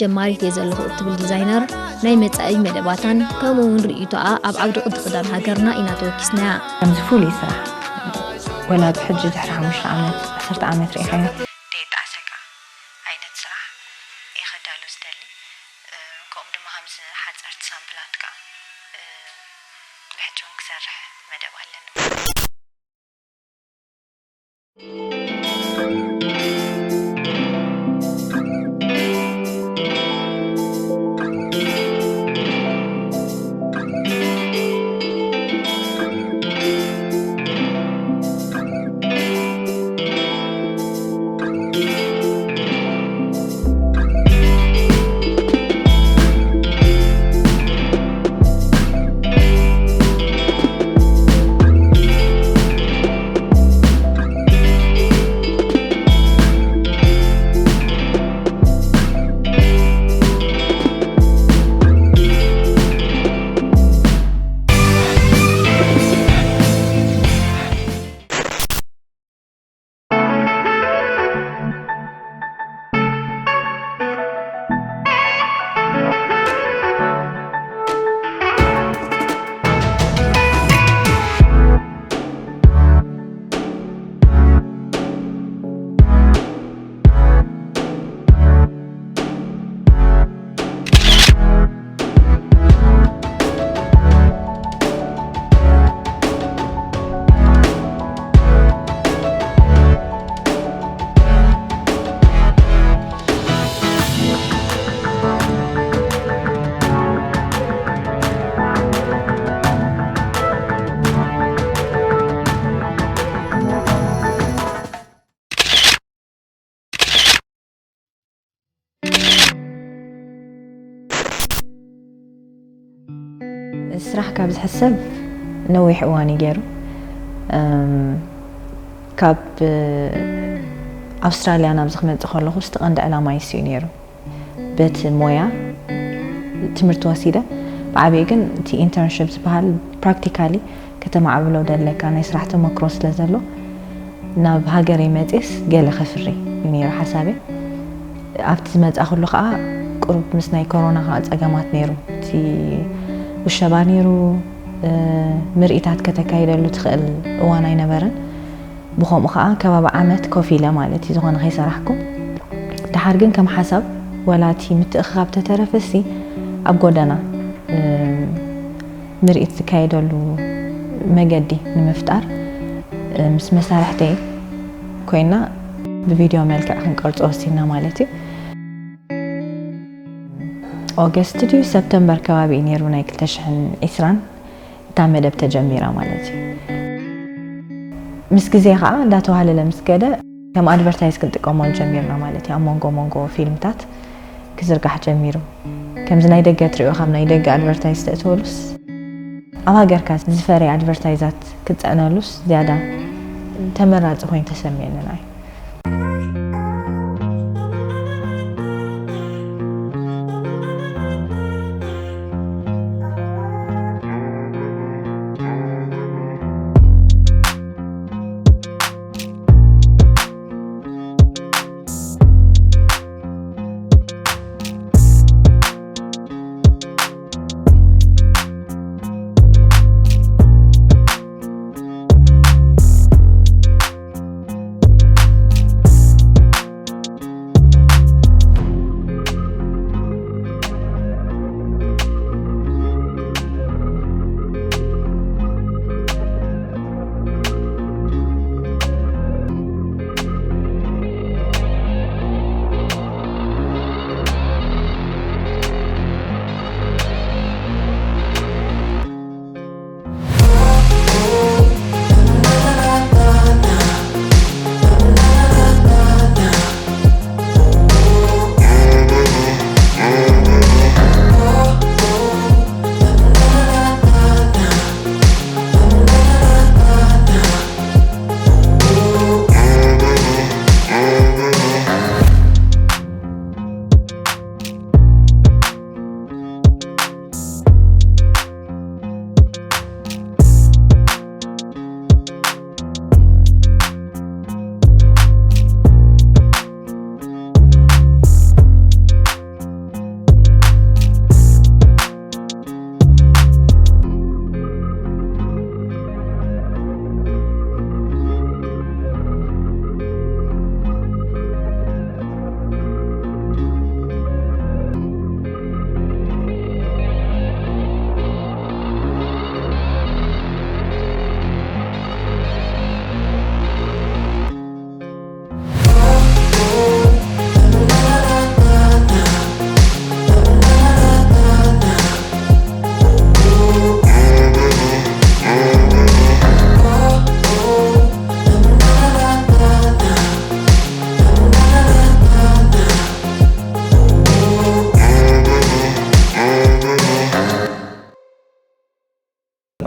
ጀማሪት እየ ዘለኹ እትብል ዲዛይነር፣ ናይ መጻኢ መደባታን ከምኡ እውን ርእይቶኣ ኣብ ዓውዲ ቅዲ ክዳን ሃገርና ኢና ተወኪስናያ። ከምዚ ፍሉይ ስራሕ ወላ ብሕጂ ድሕሪ ሓሙሽተ ዓመት ዓሰርተ ዓመት ርኢኻዮ። ደይጣዕሰካ ዓይነት ስራሕ እየ ከዳሉ ዝደሊ። ከምኡ ድማ ከምዚ ሓፀርቲ ሳምፕላት ከዓ ብሕጂ እውን ክሰርሕ መደብ ኣለኒ። ስራሕ ካብ ዝሕሰብ ነዊሕ እዋን እዩ ገይሩ። ካብ ኣውስትራልያ ናብዚ ክመፅእ ከለኹ ስቲ ቀንዲ ዕላማ ይስዩ ነይሩ። በቲ ሞያ ትምህርቲ ወሲደ ብዓብዩ ግን እቲ ኢንተርንሽፕ ዝበሃል ፕራክቲካሊ ከተማዕብሎ ደለካ ናይ ስራሕ ተመክሮ ስለ ዘሎ ናብ ሃገረይ መፅስ ገለ ከፍሪ እዩ ነይሩ ሓሳበይ። ኣብቲ ዝመፃ ኩሉ ከዓ ቁሩብ ምስ ናይ ኮሮና ከዓ ፀገማት ነይሩ። እቲ ውሸባ ነይሩ፣ ምርኢታት ከተካይደሉ ትኽእል እዋን ኣይነበረን። ብኸምኡ ከዓ ከባቢ ዓመት ኮፍ ኢለ ማለት እዩ ዝኾነ ከይሰራሕኩ። ደሓር ግን ከም ሓሳብ ወላ እቲ ምትእኽኻብ ተተረፈሲ ኣብ ጎደና ምርኢት ዝካየደሉ መገዲ ንምፍጣር ምስ መሳርሕተይ ኮይና ብቪድዮ መልክዕ ክንቀርጾ ወሲና ማለት እዩ። ኦገስት ድዩ ሰፕተምበር ከባቢ እዩ ነይሩ ናይ ክልተ ሽሕን ዕስራን እታ መደብ ተጀሚራ ማለት እዩ። ምስ ግዜ ከዓ እንዳተዋህለለ ምስ ከደ ከም ኣድቨርታይዝ ክንጥቀመሉ ጀሚርና ማለት እዩ። ኣብ መንጎ መንጎ ፊልምታት ክዝርጋሕ ጀሚሩ። ከምዚ ናይ ደገ ትሪኦ ካብ ናይ ደገ ኣድቨርታይዝ ተእትወሉስ ኣብ ሃገርካ ዝፈረየ ኣድቨርታይዛት ክትፀዕነሉስ ዝያዳ ተመራፂ ኮይኑ ተሰሚዕኒ ንዓይ።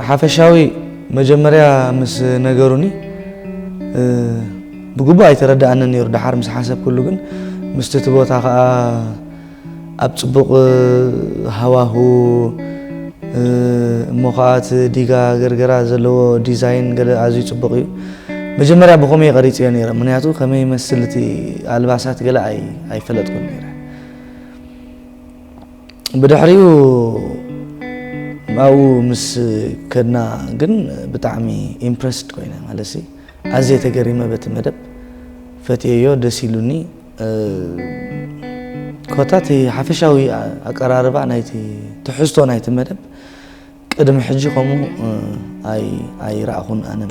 ሓፈሻዊ መጀመርያ ምስ ነገሩኒ፣ እ፣ ብግቡእ ኣይተረድኣንን ነይሩ። ደሓር ምስ ሓሰብኩሉ ግን፣ ምስቲ እቲ ቦታ ኸኣ ኣብ ጽቡቕ ሃዋሁ፣ እ፣ እሞ ኸኣ እቲ ዲጋ ገርገራ ዘለዎ ዲዛይን ገለ ኣዝዩ ጽቡቕ እዩ። መጀመርያ ብኸመይ ቀሪጸዮ ነይረ፣ ምኽንያቱ ከመይ ይመስል እቲ ኣልባሳት ገለ ኣይ-፣ ኣይፈለጥኩን ነይረ። ብድሕሪኡ ኣብኡ ምስ ከድና ግን ብጣዕሚ ኢምፕረስድ ኮይነ፣ ማለትሲ ኣዝየ ተገሪመ በቲ መደብ። ፈትየዮ፣ ደስ ኢሉኒ። እ፣ ኮታ እቲ ሓፈሻዊ ኣቀራርባ ናይቲ ትሕዝቶ ናይቲ መደብ ቅድሚ ሕጂ ከምኡ፣ እ፣ ኣይ-፣ ኣይረኣኹን ኣነ።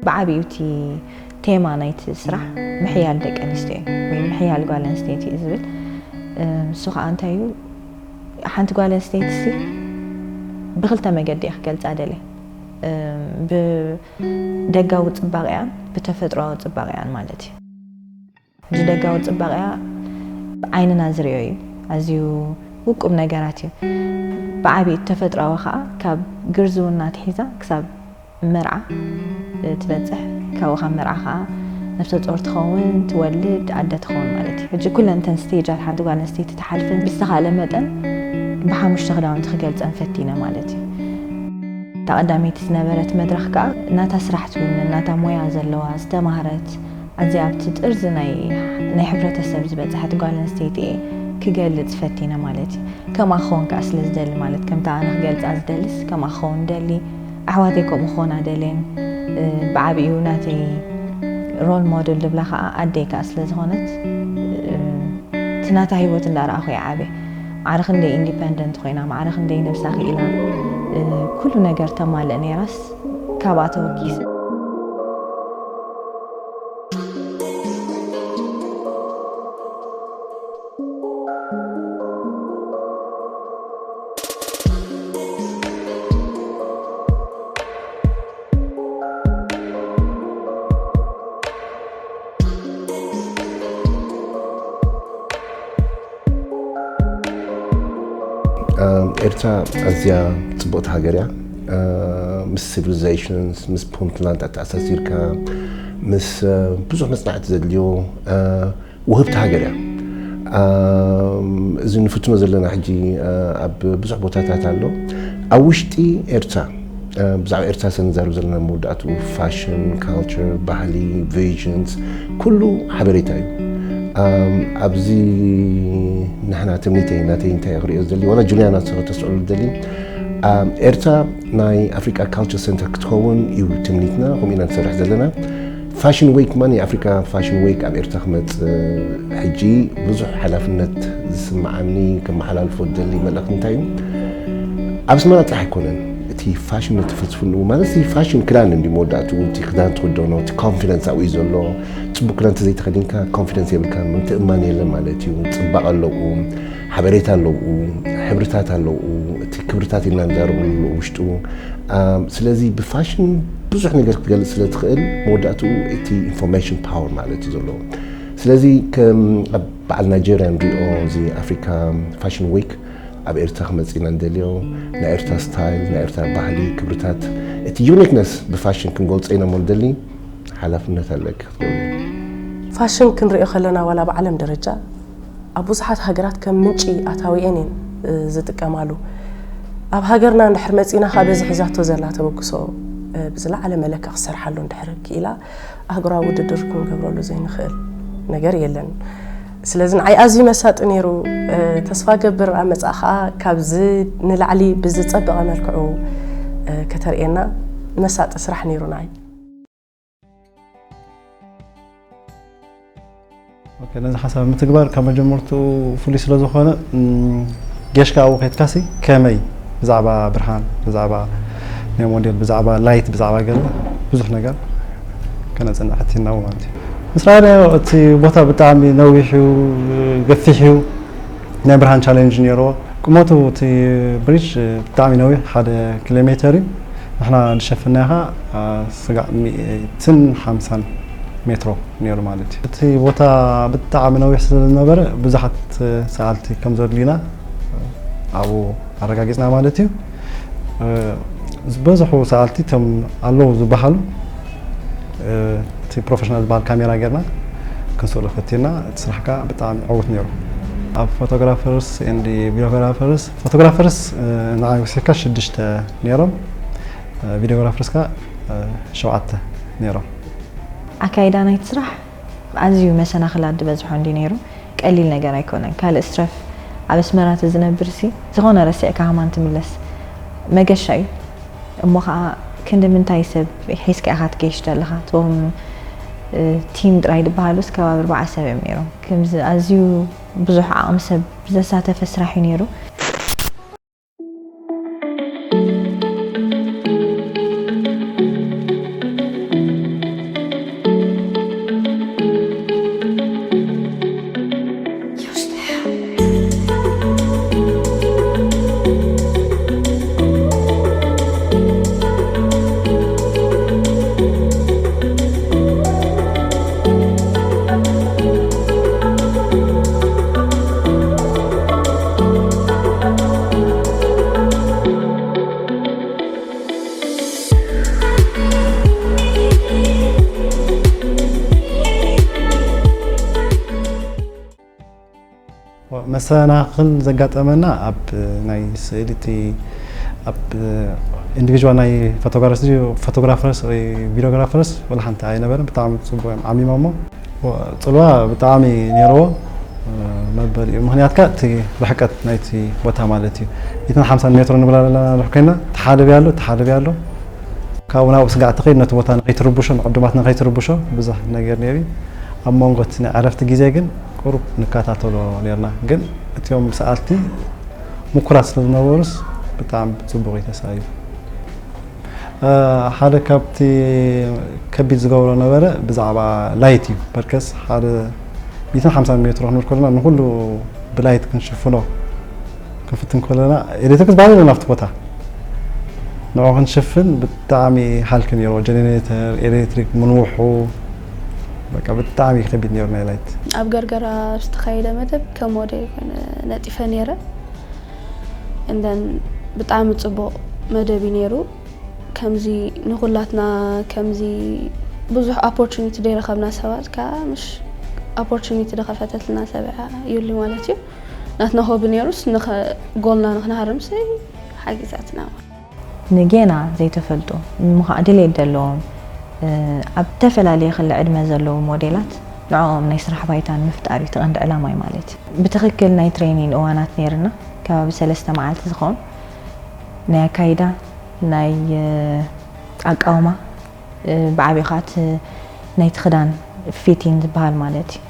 ብዓቢኡ እቲ ቴማ ናይቲ ስራሕ ምሕያል ደቂ ኣንስትዮ እዩ፣ ወይ ምሕያል ጓል ኣንስተይቲ እዩ ዝብል። እም፣ እሱ ኸዓ እንታይ እዩ? ሓንቲ ጓል ኣንስተይቲ ሲ ብኽልተ መገዲ እየ ክገልጻ ደልየ። እም፣ ብደጋዊ ጽባቐኣን ብተፈጥሮኣዊ ጽባቐኣን ማለት እዩ። ሕጂ ደጋዊ ጽባቐኣ ዓይንና ዝርእዮ እዩ። ኣዝዩ ውቁብ ነገራት እዩ። ብዓቢኡ ተፈጥሮኣዊ ኸኣ ካብ ግርዝውና ኣትሒዛ ክሳብ መርዓ፣ እ፣ ትበጽሕ። ካብኡ ካብ መርዓ ኸኣ ነፍሰ ጾር ትኸውን፣ ትወልድ፣ ኣደ ትኸውን ማለት እዩ። ሕጂ ኩለን እተን ስቴጃት ሓንቲ ጓል ኣንስተይቲ ትሓልፈን ብዝተኻእለ መጠን ብሓሙሽተ ክዳውንቲ ክገልጸን ፈቲነ ማለት እዩ። እታ ቀዳመይቲ ዝነበረት መድረኽ ከኣ ናታ ስራሕ ትውንን፣ ናታ ሞያ ዘለዋ፣ ዝተማህረት፣ ኣዝያ ኣብቲ ጥርዚ ናይ፣ ናይ ሕብረተሰብ ዝበጽሐት ጓል ኣንስተይቲ እየ ክገልጽ ፈቲነ ማለት እዩ። ከምኣ ክኸውን ከኣ ስለ ዝደሊ፣ ማለት ከምታ ኣነ ክገልጻ ዝደልስ ከምኣ ክኸውን ደሊ፣ ኣሕዋተይ ከምኡ ክኾና ደልየን። እ፣ ብዓቢኡ ናተይ ሮል ሞደል ዝብላ ከኣ ኣደይ ከኣ ስለ ዝኾነት፣ እ፣ እቲ ናታ ህይወት እንዳረኣኹ እየ ዓብየ። ማዕረ ክንደይ ኢንዲፐንደንት ኮይና፣ ማዕረ ክንደይ ነብሳ ክኢላ፣ እ፣ ኩሉ ነገር ተማልእ ነይራስ፣ ካብኣ ተወኪሰ። ኣም፣ ኤርትራ ኣዝያ ጽብቕቲ ሃገር እያ። እ፣ ምስ ሲቪሊዜሽንስ፣ ምስ ፑንትላንድ ኣተኣሳሲርካ፣ ምስ፣ እ፣ ብዙሕ መጽናዕቲ ዘድልዮ፣ እ፣ ውህብቲ ሃገር እያ። ኣም፣ እዚ ንፍትኖ ዘለና ሕጂ፣ እ፣ ኣብ ብዙሕ ቦታታት ኣሎ። ኣብ ውሽጢ ኤርትራ፣ እ፣ ብዛዕባ ኤርትራ ስለ ንዛረብ ዘለና መወዳእትኡ ፋሽን፣ ካልቸር፣ ባህሊ፣ ቪዥንስ፣ ኩሉ ሓበሬታ እዩ። ኣም፣ ኣብዚ ንሕና ትምኒተይ ናተይ እንታይ ክሪኦ ዝደሊ፣ ዋላ ጁልያና ተስዕሉ ዝደሊ፣ ኣም፣ ኤርትራ ናይ ኣፍሪቃ ካልቸር ሴንተር ክትኸውን እዩ ትምኒትና፣ ከምኡ ኢና ንሰርሕ ዘለና። ፋሽን ዊክ ማን የኣፍሪካ ፋሽን ዊክ ኣብ ኤርትራ ክመጽእ፣ ሕጂ ብዙሕ ሓላፍነት ዝስምዓኒ ከመሓላልፎ ዝደሊ መልእኽቲ እንታይ እዩ? ኣብ ኣስመራ ጥራሕ ኣይኮነን እቲ ፋሽን እትፈትፍሉ ማለት እዚ ፋሽን ክዳን እንዲ መወዳእትኡ እቲ ክዳን ትኽደኖ እቲ ኮንፊደንስ ኣብኡ እዩ ዘሎ። ፅቡቅ ክዳን እንተዘይተኸዲንካ ኮንፊደንስ የብልካ፣ ምትእማን የለ ማለት እዩ። ፅባቐ ኣለዉ፣ ሓበሬታ ኣለዉ፣ ሕብርታት ኣለዉ፣ እቲ ክብርታት ኢልና ንዛረበሉ ውሽጡ። ስለዚ ብፋሽን ብዙሕ ነገር ክትገልፅ ስለ ትኽእል መወዳእትኡ እቲ ኢንፎርሜሽን ፓወር ማለት እዩ ዘለዎ። ስለዚ ከም ኣብ በዓል ናይጀርያ ንሪኦ እዚ ኣፍሪካ ፋሽን ዊክ ኣብ ኤርትራ ክመፅእ ኢና ንደልዮ። ናይ ኤርትራ ስታይል፣ ናይ ኤርትራ ባህሊ፣ ክብርታት፣ እቲ ዩኒክነስ ብፋሽን ክንገልፆ ኢና እሞ ንደሊ ሓላፍነት ኣለኪ ክትገብሪ። ፋሽን ክንሪኦ ከለና ዋላ ብዓለም ደረጃ ኣብ ብዙሓት ሃገራት ከም ምንጪ ኣታዊኤን እየን ዝጥቀማሉ። ኣብ ሃገርና እንድሕር መፂና ካብ በዚ ሒዛቶ ዘላ ተበግሶ ብዝለዓለ መለክዕ ክሰርሓሉ እንድሕር ክኢላ ኣህጉራዊ ውድድር ክንገብረሉ ዘይንኽእል ነገር የለን። ስለዚ ንዓይ ኣዝዩ መሳጢ ነይሩ። ተስፋ ገብር ኣብ መጻኢ ከዓ ካብዚ ንላዕሊ ብዝጸበቐ መልክዑ ከተርእየና። መሳጢ ስራሕ ነይሩ ንዓይ። ነዚ ሓሳብ ምትግባር ካብ መጀመርትኡ ፍሉይ ስለ ዝኾነ ጌሽካ ኣብኡ ከይትካሲ ከመይ ብዛዕባ ብርሃን ብዛዕባ ናይ ሞዴል ብዛዕባ ላይት ብዛዕባ ገለ ብዙሕ ነገር ከነፅንዕ ፈቲና ማለት እዩ። ምስ ረኣናዮ እቲ ቦታ ብጣዕሚ ነዊሕ እዩ፣ ገፊሕ እዩ፣ ናይ ብርሃን ቻሌንጅ ነይርዎ። ቁመቱ እቲ ብሪጅ ብጣዕሚ ነዊሕ ሓደ ኪሎ ሜተር እዩ። ንሕና ዝሸፈናዮ ከዓ ስጋዕ ሚእትን ሓምሳን ሜትሮ ነይሩ ማለት እዩ። እቲ ቦታ ብጣዕሚ ነዊሕ ስለ ዝነበረ ብዙሓት ሰኣልቲ ከም ዘድልዩና ኣብኡ ኣረጋጊፅና ማለት እዩ። ዝበዝሑ ሰኣልቲ እቶም ኣለዉ ዝበሃሉ እቲ ፕሮፌሽናል ዝበሃል ካሜራ ጌርና ክንስእሎ ፈቲና። እቲ ስራሕ ከዓ ብጣዕሚ ዕዉት ነይሩ። ኣብ ፎቶግራፈርስ ኤንድ ቪዲዮግራፈርስ፣ ፎቶግራፈርስ ንዓይ ወሲኽካ ሽዱሽተ ነይሮም፣ ቪዲዮግራፈርስ ከዓ ሸውዓተ ነይሮም። ኣካይዳ ናይቲ ስራሕ ኣዝዩ መሰናኽላት ዝበዝሖ እንዲ ነይሩ። ቀሊል ነገር ኣይኮነን። ካልእ ስትረፍ ኣብ ኣስመራ ተዝነብር ሲ ዝኾነ ረሲዕካ ሃማን ትምለስ መገሻ እዩ። እሞ ከዓ ክንዲ ምንታይ ሰብ ሒዝካ ኢኻ ትገይሽ ዘለኻ? እቶም ቲም ጥራይ ዝበሃሉስ ከባቢ ኣርባዓ ሰብ እዮም ነይሮም። ከምዚ ኣዝዩ ብዙሕ ዓቕሚ ሰብ ዘሳተፈ ስራሕ እዩ ነይሩ። መሰናኽል ዘጋጠመና ኣብ ናይ ስእሊ እቲ ኣብ ኢንዲቪዥዋል ናይ ፎቶግራፈርስ ወይ ቪዲዮግራፈርስ ወላ ሓንቲ ኣይነበረን። ብጣዕሚ ፅቡቅ እዮም ዓሚሞሞ። ፅልዋ ብጣዕሚ ነይርዎ መበል እዩ። ምክንያት ከ እቲ ርሕቀት ናይቲ ቦታ ማለት እዩ። ሚእትን ሓምሳን ሜትሮ ንብል ኣለና ርሕቀና፣ እቲ ሓደ ብያ ኣሎ፣ እቲ ሓደ ብያ ኣሎ። ካብኡ ናብኡ ስጋዕ ትኸይድ ነቲ ቦታ ንኸይትርብሾ፣ ንዕዱማት ንኸይትርብሾ ብዙሕ ነገር ነይሩ። ኣብ መንጎ እቲ ናይ ዕረፍቲ ግዜ ግን ቁሩብ ንከታተሎ ነርና። ግን እቲኦም ሰኣልቲ ምኩራት ስለ ዝነበሩስ ብጣዕሚ ብፅቡቕ እዩ ተሳኢሉ። ሓደ ካብቲ ከቢድ ዝገብሮ ነበረ ብዛዕባ ላይት እዩ። በርከስ ሓደ ሚእትን ሓምሳን ሜትሮ ክንብል ከለና ንኩሉ ብላይት ክንሽፍኖ ክንፍትን ከለና ኤሌክትሪክ ዝበሃል የለን ኣብቲ ቦታ። ንዑ ክንሽፍን ብጣዕሚ ሃልኪ ነይርዎ። ጀነሬተር፣ ኤሌክትሪክ ምንውሑ በቃ ብጣዕሚ ከቢድ ነይሩ ናይ ላይት። ኣብ ገርገራ ዝተኻየደ መደብ ከም ሞዴል ኮይነ ነጢፈ ነይረ። እንደን ብጣዕሚ ፅቡቕ መደብ እዩ ነይሩ። ከምዚ ንኹላትና ከምዚ ብዙሕ ኦፖርቹኒቲ ደይረኸብና ሰባት ከዓ ምሽ ኦፖርቹኒቲ ደኸፈተትና ሰብ እያ ዩሊ ማለት እዩ። ናትና ሆቢ ነይሩስ ንኸ ጎልና ንክንሃርምስ ሓጊዛትና። ንጌና ዘይተፈልጡ ንምዃዕ ድሌት ዘለዎም ኣብ ዝተፈላለየ ክሊ ዕድመ ዘለዉ ሞዴላት ንዕኦም ናይ ስራሕ ባይታን ምፍጣር እዩ እቲ ቀንዲ ዕላማይ ማለት እዩ። ብትኽክል ናይ ትሬኒን እዋናት ነይርና ከባቢ ሰለስተ መዓልቲ ዝኸውን ናይ ኣካይዳ ናይ ኣቃውማ ብዓቢኡ ከዓ እቲ ናይቲ ክዳን ፊቲን ዝበሃል ማለት እዩ።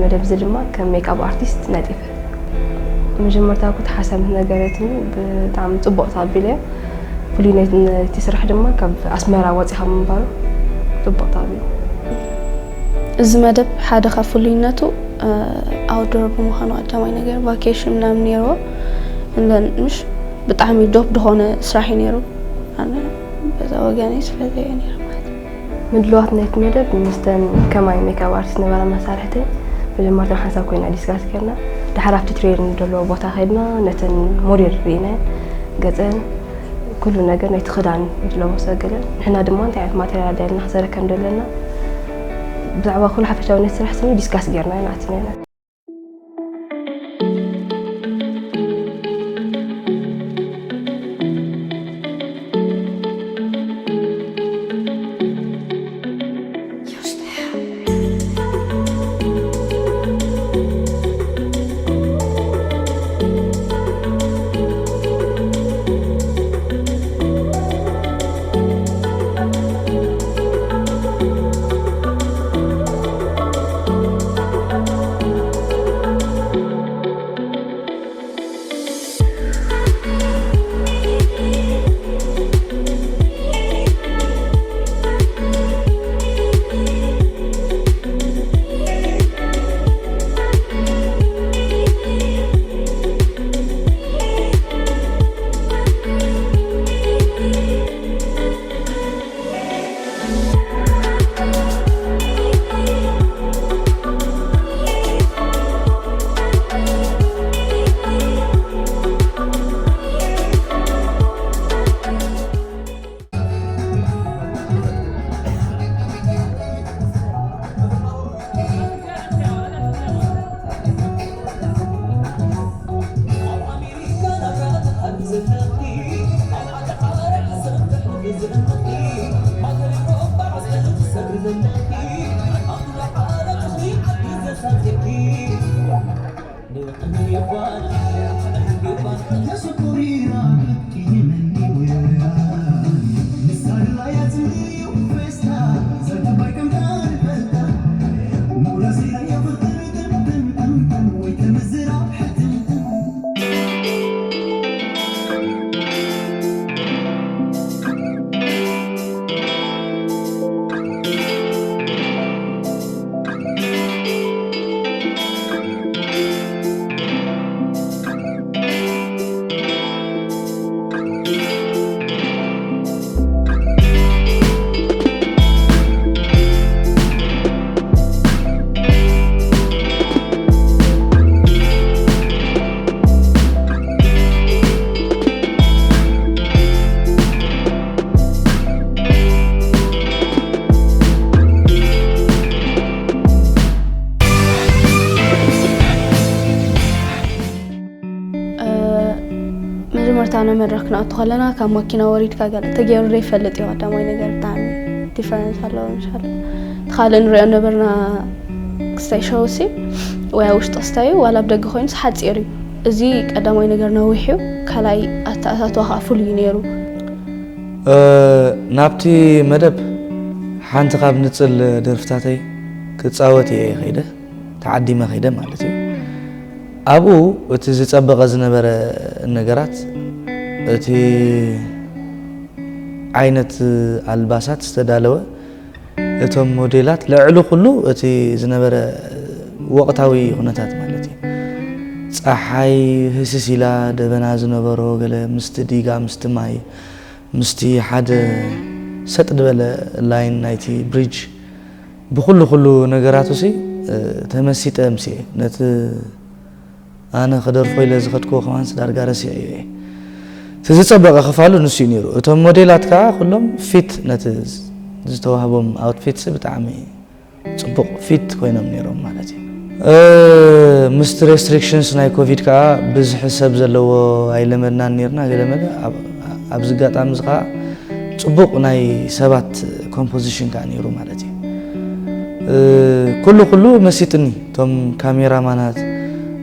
መደብ እዚ ድማ ከም ሜክኣፕ ኣርቲስት ነጢፈ። መጀመርታ ኩት ሓሳብ ነገረትኒ፣ ብጣዕሚ ጽቡቕ ተቐቢለዮ። ፍሉይነት እቲ ስራሕ ድማ ካብ ኣስመራ ወጺኻ ምንባሩ ጽቡቕ ተቐቢሉ። እዚ መደብ ሓደ ካብ ፍሉይነቱ ኣውትዶር ብምዃኑ ቀዳማይ ነገር ቫኬሽን ምናምን ነይርዎ። እንደን ምሽ ብጣዕሚ ዶፕ ዝኾነ ስራሕ እዩ ነይሩ። ኣነ በዛ ወገነይ ስለ ዘየ ነይሩ ማለት እዩ። ምድልዋት ናይቲ መደብ ምስተን ከማይ ሜክኣፕ ኣርቲስት ነበራ መሳርሕተይ መጀመርታ ሓንሳብ ኮይና ዲስካስ ጌርና፣ ድሓር ኣብቲ ትሬኒንግ ዘለዎ ቦታ ከድና ነተን ሞዴል ርኢና ገጸን ኩሉ ነገር ናይቲ ክዳን ዝለበሶ ገለ ንሕና ድማ እንታይ ዓይነት ማቴሪያል ኣዳልና ክሰረ ከም ዘለና ብዛዕባ ኩሉ ሓፈሻዊ ነቲ ስራሕ ስኒ ዲስካስ ጌርና ኢና ኣቲና። መጀመርታ ናብ መድረክ ክንኣቱ ከለና ካብ ማኪና ወሪድካ ገለ ተገይሩ ዘይፈልጥ እዩ። ቀዳማይ ነገር ብጣዕሚ ዲፈረንስ ኣለዎ። ምሻል እቲ ካልእ ንሪኦ ነበርና ክስታይ ሸውሲ ወይ ኣብ ውሽጢ ክስታይ እዩ ዋላ ኣብ ደገ ኮይኑስ ሓፂር እዩ። እዚ ቀዳማይ ነገር ነዊሕ እዩ። ካልኣይ ኣተኣታትዋ ከዓ ፍሉይ እዩ ነይሩ። ናብቲ መደብ ሓንቲ ካብ ንጽል ደርፍታተይ ክጻወት እየ ከይደ፣ ተዓዲመ ከይደ ማለት እዩ። ኣብኡ እቲ ዝጸበቐ ዝነበረ ነገራት፣ እቲ ዓይነት ኣልባሳት ዝተዳለወ፣ እቶም ሞዴላት፣ ልዕሊ ኩሉ እቲ ዝነበረ ወቕታዊ ኩነታት ማለት እዩ። ጸሓይ ህስስ ኢላ ደበና ዝነበሮ ገለ ምስቲ ዲጋ፣ ምስቲ ማይ፣ ምስቲ ሓደ ሰጥ ዝበለ ላይን ናይቲ ብሪጅ፣ ብኹሉ ኩሉ ነገራቱሲ፣ እ፣ ተመሲጠ ምሲኤ። ነቲ ኣነ ክደርፎ ኢለ ዝኸድክዎ ከማንስ ዳርጋ ረሲዐዮ እየ። እቲ ዝጸበቐ ክፋሉ ንሱ እዩ ነይሩ። እቶም ሞዴላት ከኣ ኩሎም ፊት ነቲ ዝተዋህቦም ኣውትፊትስ ብጣዕሚ ጽቡቕ ፊት ኮይኖም ነይሮም ማለት እዩ። እ፣ ምስቲ ሬስትሪክሽንስ ናይ ኮቪድ ከኣ ብዝሒ ሰብ ዘለዎ ኣይለመድናን ነይርና። ገለመለ ኣብ፣ ኣብዚ ኣጋጣሚ እዚ ከኣ ጽቡቕ ናይ ሰባት ኮምፖዚሽን ከኣ ነይሩ ማለት እዩ። እ፣ ኩሉ ኩሉ መሲጥኒ። እቶም ካሜራማናት፣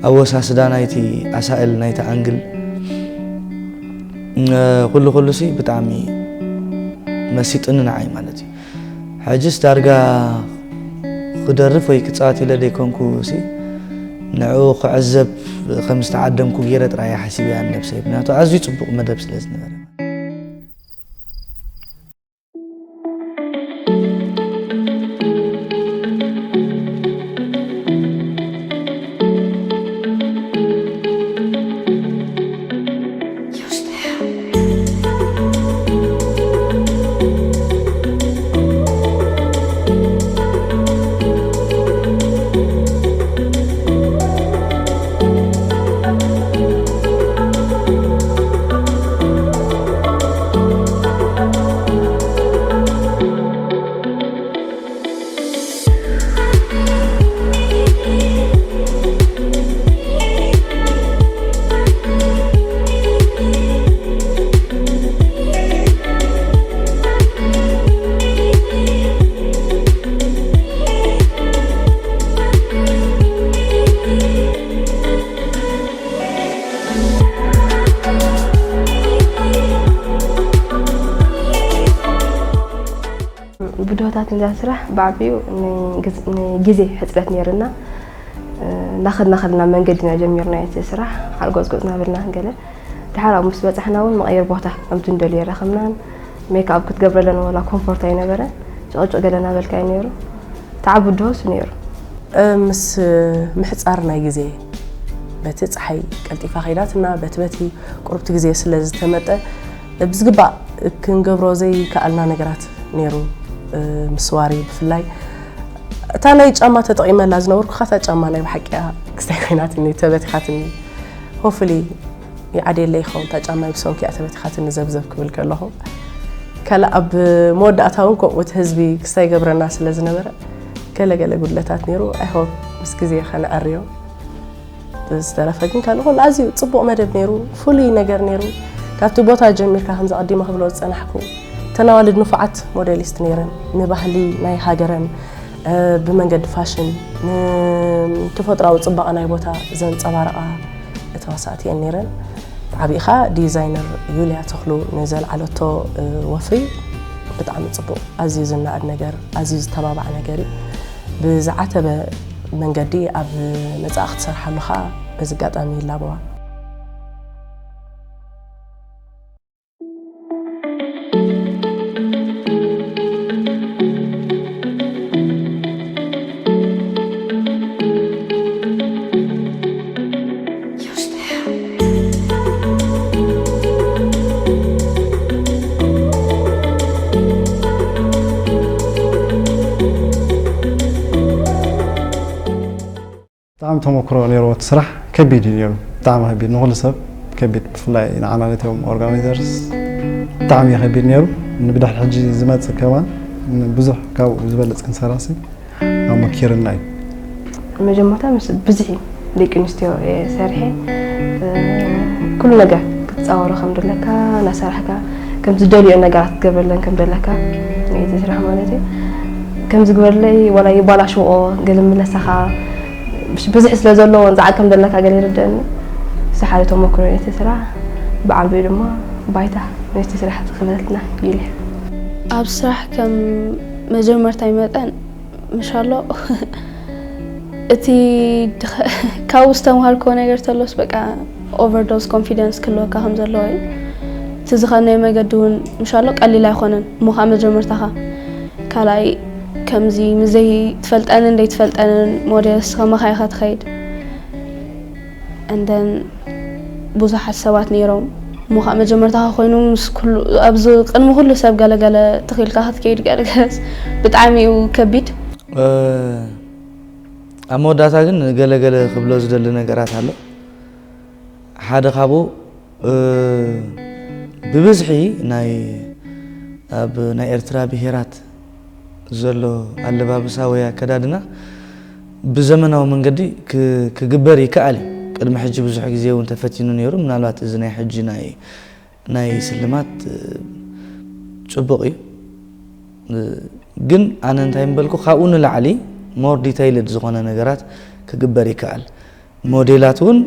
ኣወሳስዳ ናይቲ ኣሳእል፣ ናይቲ ኣንግል፣ እ፣ ኩሉ ኩሉሲ ብጣዕሚ መሲጥኒ ንዓይ ማለት እዩ። ሕጅስ ዳርጋ ክደርፍ ወይ ክጻወት ኢለ ዘይኮንኩ ሲ ንዕኡ ክዕዘብ ከም ዝተዓደምኩ ገይረ ጥራይ ሓሲበያ ንነብሰይ፣ ምክንያቱ ኣዝዩ ጽቡቕ መደብ ስለ ዝነበረ። ብድሆታት ነዛ ስራሕ ብዓቢኡ ንግዝ-፣ ንግዜ ሕጽረት ነይርና። እ፣ እናኸድና ከለና መንገዲና ጀሚርና እቲ ስራሕ፣ ሓርጎጽጎጽ እናበልና ገለ። ድሓር ኣብ ምስ በጻሕና እውን መቐየር ቦታ ከምቲ እንደልዮ ረኸብናን፣ ሜክኣፕ ክትገብረለን ወላ ኮምፎርት ኣይነበረን። ጭቕጭቕ ገለ እናበልካ እዩ ነይሩ። ተዓቢ ድሆስ ነይሩ። እ፣ ምስ ምሕጻር ናይ ግዜ፣ በቲ ጸሓይ ቀልጢፋ ከይዳትና፣ በቲ በቲ ቁርብቲ ግዜ ስለ ዝተመጠ፣ ብዝግባእ ክንገብሮ ዘይከኣልና ነገራት ነይሩ። እ፣ ምስዋሪ ብፍላይ፣ እታ ናይ ጫማ ተጠቒመላ ዝነበርኩ፣ እታ ጫማ ናይ ብሓቂ እያ ክስታይ ኮይናትኒ፣ ተበቲኻትኒ። ሆፍሊ ይዓድየለይ ይኸውን፣ እታ ጫማይ ብሰንኪ እያ ተበቲኻትኒ ዘብዘብ ክብል ከለኹ። ካልእ ኣብ መወዳእታ እውን ከምኡ እቲ ህዝቢ ክስታይ ይገብረና ስለ ዝነበረ፣ ገለ ገለ ጉድለታት ነይሩ። ኣይ ሆፕ ምስ ግዜ ከነዐርዮ። ብዝተረፈ ግን ካልእ ኩሉ ኣዝዩ ጽቡቕ መደብ ነይሩ፣ ፍሉይ ነገር ነይሩ። ካብቲ ቦታ ጀሚርካ ከምዚ ኣቐዲመ ክብሎ ዝጸናሕኩ፣ እተን ኣዋልድ ንፉዓት ሞዴሊስት ነይረን። ንባህሊ ናይ ሃገረን፣ እ፣ ብመንገዲ ፋሽን፣ ንተፈጥሮኣዊ ጽባቐ ናይ ቦታ ዘንጸባርቓ ተዋሳእቲ እየን ነይረን። ዓቢኻ ዲዛይነር ዩልያ ተኽሉ ንዘልዓለቶ፣ እ፣ ወፍሪ ብጣዕሚ ጽቡቕ፣ ኣዝዩ ዝነኣድ ነገር፣ ኣዝዩ ዝተባባዕ ነገር እዩ። ብዝዓተበ መንገዲ ኣብ መጻኢ ክትሰርሓሉ ኸኣ በዚ ኣጋጣሚ ይላበዋ። ብጣዕሚ ተመክሮ ነይርዎ። እቲ ስራሕ ከቢድ እዩ ነይሩ፣ ብጣዕሚ ከቢድ፣ ንኹሉ ሰብ ከቢድ፣ ብፍላይ ንዓና ነቶም ኦርጋናይዘርስ ብጣዕሚ እዩ ከቢድ ነይሩ። ንብድሕሪ ሕጂ ዝመጽእ ከማን ብዙሕ ካብኡ ዝበልጽ ክንሰራሲ ኣመኪርና እዩ። መጀመርታ ምስ ብዝሒ ደቂ ኣንስትዮ እየ ሰሪሐ። እ፣ ኩሉ ነገር ክትጻወሮ ከም ዘለካ እናሰራሕካ፣ ከም ዝደልዮ ነገራት ክትገብረለን ከም ዘለካ፣ እቲ ስራሕ ማለት እዩ። ከም ዝግበረለይ ዋላ ይባላሽዎ፣ ገለ ምለሳኻ ብሽ-፣ ብዙሕ ስለ ዘለዎ ንዝዓቅ ከም ዘለካ ገለ ይርደአኒ። እዚ ሓደ ተመክሮ እዩ እቲ ስራሕ። ብዓቢኡ ድማ ባይታ ነቲ ስራሕ ዝኸፈተትና ዩልያ። ኣብ ስራሕ ከም መጀመርታይ መጠን ምሻሎ እቲ ድኸ-፣ ካብኡ ዝተምሃርክዎ ነገር ተሎስ በቃ ኦቨርዶዝ ኮንፊደንስ ክህልወካ ከም ዘለዎ እዩ። እቲ ዝኸድናዮ መገዲ እውን ምሻሎ ቀሊል ኣይኮነን። እሞ ከዓ መጀመርታኻ ካልኣይ ከምዚ ምስ ዘይትፈልጠንን ዘይትፈልጠንን ሞዴልስ ከመኻ ኢኻ ትኸይድ? And then ብዙሓት ሰባት ነይሮም። እሞ ከዓ መጀመርታኻ ኮይኑ ምስ ኩሉ፣ ኣብዚ ቅድሚ ኩሉ ሰብ ገለገለ ተኺልካ ክትከይድ ገለገለስ ብጣዕሚ እዩ ከቢድ። እ፣ ኣብ መወዳእታ ግን ገለገለ ክብሎ ዝደሊ ነገራት ኣሎ። ሓደ ካብኡ፣ እ፣ ብብዝሒ ናይ፣ ኣብ ናይ ኤርትራ ብሄራት ዘሎ ኣለባብሳ ወይ ኣከዳድና ብዘመናዊ መንገዲ ክ-፣ ክግበር ይከኣል እዩ። ቅድሚ ሕጂ ብዙሕ ግዜ እውን ተፈቲኑ ነይሩ። ምናልባት እዚ ናይ ሕጂ ናይ፣ ናይ ስልማት፣ እ፣ ጽቡቕ እዩ። እ፣ ግን ኣነ እንታይ ምበልኩ፣ ካብኡ ንላዕሊ ሞር ዲተይልድ ዝኾነ ነገራት ክግበር ይከኣል። ሞዴላት እውን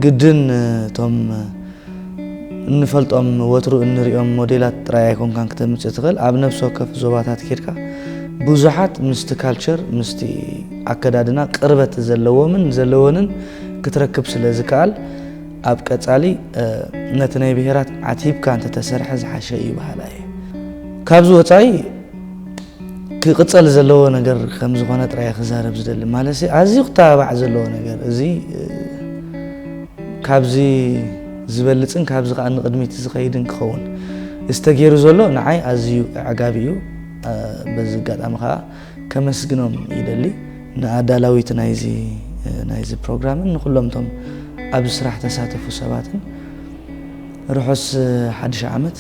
ግድን እቶም እንፈልጦም ወትሩ እንሪኦም ሞዴላት ጥራይ ኣይኮንካን ክተምጽእ ትኽእል። ኣብ ነፍሲ ወከፍ ዞባታት ኬድካ ብዙሓት ምስቲ ካልቸር ምስቲ ኣከዳድና ቅርበት ዘለዎምን ዘለወንን ክትረክብ ስለ ዝከኣል ኣብ ቀጻሊ ነቲ ናይ ብሄራት ዓቲብካ እንተተሰርሐ ዝሓሸ እዩ በሃላይ እየ። ካብዚ ወጻኢ ክቕጸል ዘለዎ ነገር ከም ዝኾነ ጥራይ ክዛረብ ዝደሊ። ማለት ኣዝዩ ክተባባዕ ዘለዎ ነገር እዚ ካብዚ ዝበልጽን ካብዚ ከኣ ንቕድሚት ዝኸይድን ክኸውን ዝተገይሩ ዘሎ ንዓይ ኣዝዩ ኣዕጋቢ እዩ። በዚ ኣጋጣሚ ከኣ ከመስግኖም ይደሊ፣ ንኣዳላዊት ናይዚ ናይዚ ፕሮግራምን ንኩሎም እቶም ኣብዚ ስራሕ ተሳተፉ ሰባትን። ርሑስ ሓድሽ ዓመት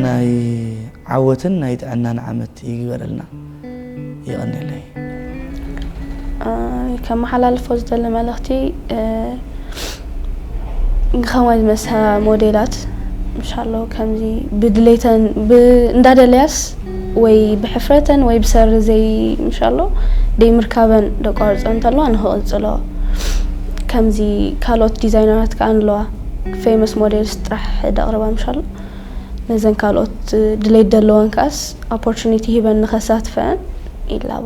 ናይ ዓወትን ናይ ጥዕናን ዓመት ይግበረልና። ይቐንየለይ። ከመሓላልፎ ዝደሊ መልእኽቲ ንኸማይ ዝመሳ ሞዴላት ምሻሎ ከምዚ ብድሌተን እንዳደለያስ ወይ ብሕፍረተን ወይ ብሰሪ ዘይ ምሻሎ ደይ ምርካበን ደቋርፀ እንተለዋ ንክቕፅሎ ከምዚ ካልኦት ዲዛይነራት ከዓ ኣለዋ famous models ጥራሕ ደቕርባ ምሻሎ ነዘን ካልኦት ድሌት ደለወን ከኣስ opportunity ሂበን ንኸሳትፈን ይላቦ።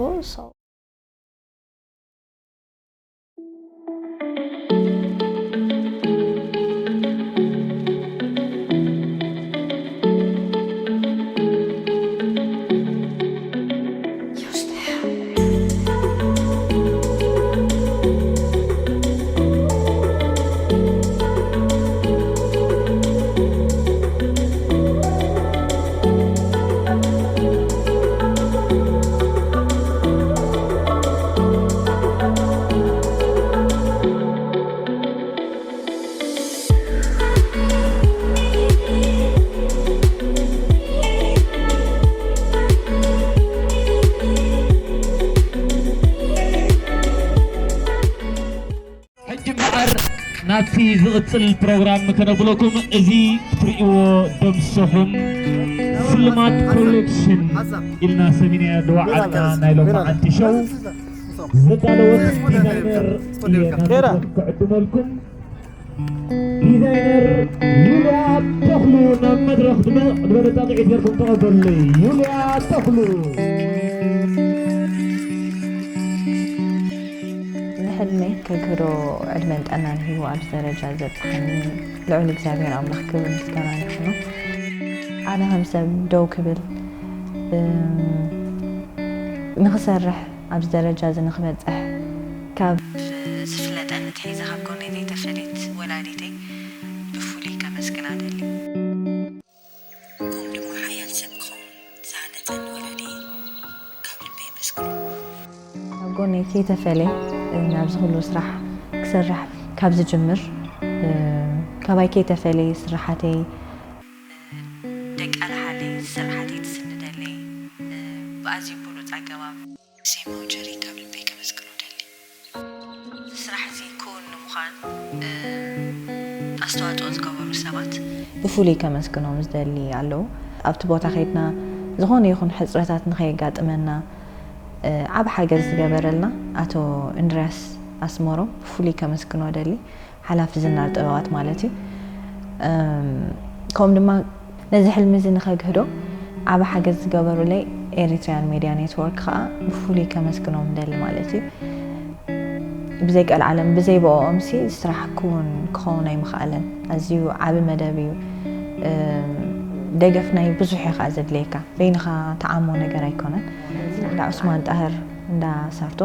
ሕጂ እምበኣር ናብቲ ዝቕጽል ፕሮግራም ከነብለኩም፣ እዚ ክትርእይዎ ደምሰኹም ስልማት ኮሌክሽን ኢልና ሰሚናዮ ዝወዓልና ናይ ሎማዓንቲ ሸው ዘዳለወት ዲዛይነር እየ ናብ መድረኽ ክዕድመልኩም። ዲዛይነር ዩልያ ተኽሉ ናብ መድረኽ ድምቕ ዝበለ ጣቕዒት ጌርኩም ተቐበሉለይ። ዩልያ ተኽሉ። ንሕልመይ ከግህዶ ዕድመን ጥዕናን ሂቡ ኣብዚ ደረጃ ዘብጽሐኒ ልዑል እግዚኣብሔር ኣምላኽ ክብርን ምስጋናን ይኹኖ። ኣነ ከም ሰብ ደው ክብል ንኽሰርሕ ኣብዚ ደረጃ እዚ ንኽበጽሕ ካብ ዝፍለጠኒ ኣትሒዘ ካብ ጎነይ ዘይተፈለየት ወላዲተይ ብፍሉይ ከመስግና እደሊ። ከምኡ ድማ ሓያል ሰብ ክኸውን ዝሃነጸኒ ወላዲየይ ካብ ልበይ የመስግኖ። ካብ ጎነይ ከይተፈለየ ናብዚ ኩሉ ስራሕ ክሰርሕ ካብ ዝጅምር ካባይ ከይተፈለየ ስርሓተይ ደቃልሓለይ፣ ስርሓተይ ትስንደለይ ብኣዝዩ ብሉጽ ኣገባብ። ሴማው ጀሪ ካብ ልበይ ከመስግኖ እደሊ። እዚ ስራሕ እዚ ክውን ንምዃን ኣስተዋፅኦ ዝገበሩ ሰባት ብፍሉይ ከመስግኖም ዝደሊ ኣለዉ። ኣብቲ ቦታ ከይድና ዝኾነ ይኹን ሕፅረታት ንኸየጋጥመና ዓቢ ሓገዝ ዝገበረልና ኣቶ እንድርያስ ኣስመሮም ብፍሉይ ከመስግኖ እደሊ። ሓላፊ ዝናር ጥበባት ማለት እዩ። ከምኡ ድማ ነዚ ሕልሚ እዚ ንኸግህዶ ዓቢ ሓገዝ ዝገበሩለይ ኤሪትሪያን ሜድያ ኔትወርክ ከዓ ብፍሉይ ከመስግኖም እደሊ ማለት እዩ። ብዘይ ቀልዓለም ብዘይ ብኦኦምሲ ስራሕ ክውን ክኸውን ኣይምኽኣለን። ኣዝዩ ዓቢ መደብ እዩ። ደገፍ ናይ ብዙሕ እዩ ከዓ ዘድልየካ። በይንኻ ትዓሞ ነገር ኣይኮነን። እንዳ ዑስማን ጣህር እንዳ ሳርቶ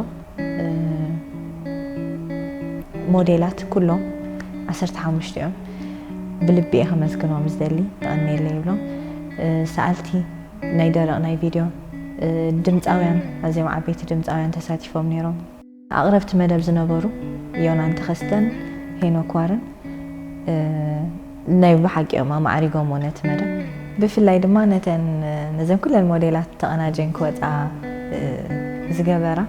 ሞዴላት ኩሎም ዓሰርተ ሓሙሽተ እዮም። ብልቢ እየ ከመስግኖም ዝደሊ፣ የቐንየለይ ይብሎም። ሰኣልቲ ናይ ደረቕ ናይ ቪድዮ ድምፃውያን፣ ኣዝዮም ዓበይቲ ድምፃውያን ተሳቲፎም ነይሮም። ኣቕረብቲ መደብ ዝነበሩ ዮናን ተኸስተን ሄኖክ ዋርን ናይ ብሓቂ እዮም ኣማዕሪጎምዎ ነቲ መደብ። ብፍላይ ድማ ነተን ነዘን ኩለን ሞዴላት ተቐናጀን ክወፃ ዝገበራ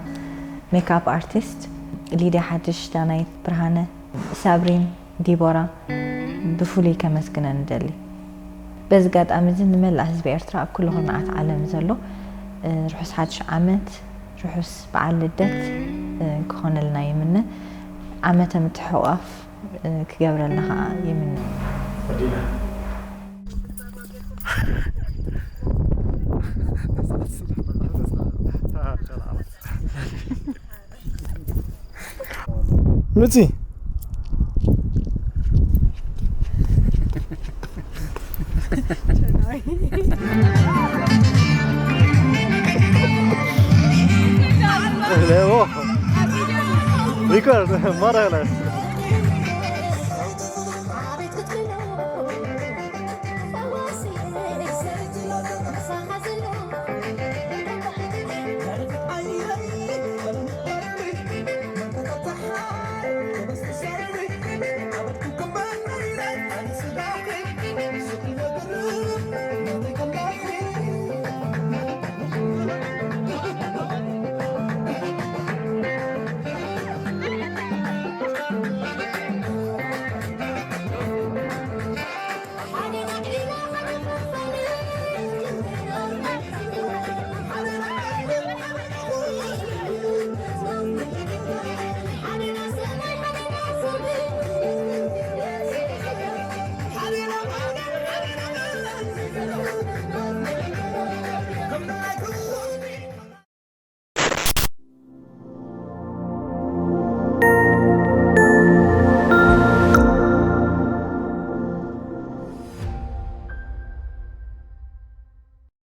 ሜክኣፕ ኣርቲስት ሊድያ ሓድሽ፣ ዳናይት ብርሃነ፣ ሳብሪን፣ ዲቦራ ብፍሉይ ከመስግነን እደሊ። በዚ ኣጋጣሚ እዚ ንመላእ ህዝቢ ኤርትራ ኣብ ኩሉ ኩርናዓት ዓለም ዘሎ ርሑስ ሓድሽ ዓመት፣ ርሑስ በዓል ልደት ክኾነልና ይምነ። ዓመተ ምትሕቑቓፍ ክገብረልና ከዓ ይምነ። ምጺ። ሌቦ። ሪከርድ ማራ።